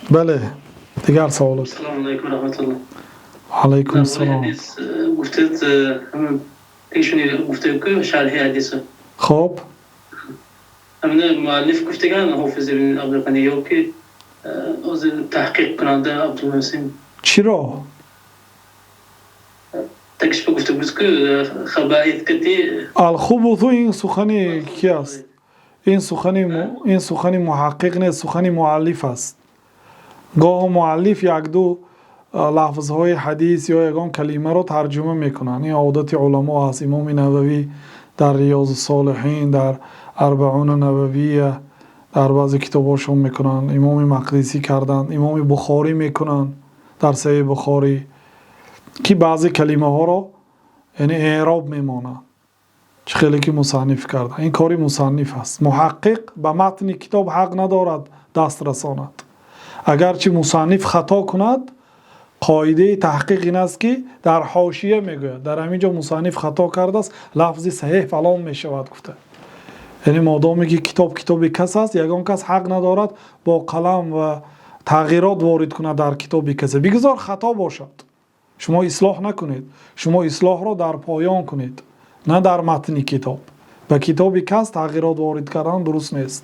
Бале, дигар саволот. Салому алайкум раҳматуллоҳ. Алайкум салом. Гуфтед, пешуни гуфтед, ки шарҳи ҳадиса. Хоб. Ҳамина муаллиф гуфтаган, Ҳофиз ибн Абдулғани, ё ки ҳозир таҳқиқ кунанда Абдулмуҳсин? Чиро? Такшба гуфта буд, ки хабаит кати. Алхубуту, ин сухани ки аст? Ин сухани муҳаққиқ нест, сухани муаллиф аст. Гоҳо муаллиф якду лафзҳои ҳадис ё ягон калимаро тарҷума мекунанд. Ин одати уламо аст. Имоми Нававӣ дар Риёзу Солиҳин, дар Арбауна Нававия, дар баъзе китобҳошон мекунанд. Имоми Мақдисӣ карданд, Имоми Бухорӣ мекунанд дар Саҳеҳи Бухорӣ, ки баъзе калимаҳоро, яъне, эъроб мемонанд, чӣ хеле ки мусанниф карда. Ин кори мусанниф аст. Муҳаққиқ ба матни китоб ҳақ надорад даст расонад. Агарчи мусанниф хато кунад, қоидаи таҳқиқ ин аст, ки дар ҳошия мегӯяд: «Дар ҳамин ҷо мусанниф хато кардааст, лафзи саҳеҳ фалон мешавад», гуфта. Яъне, модоме ки китоб китоби кас аст, ягон кас ҳақ надорад бо қалам ва тағйирот ворид кунад дар китоби касе. Бигузор хато бошад, шумо ислоҳ накунед, шумо ислоҳро дар поён кунед, на дар матни китоб. Ба китоби кас тағйирот ворид кардан дуруст нест.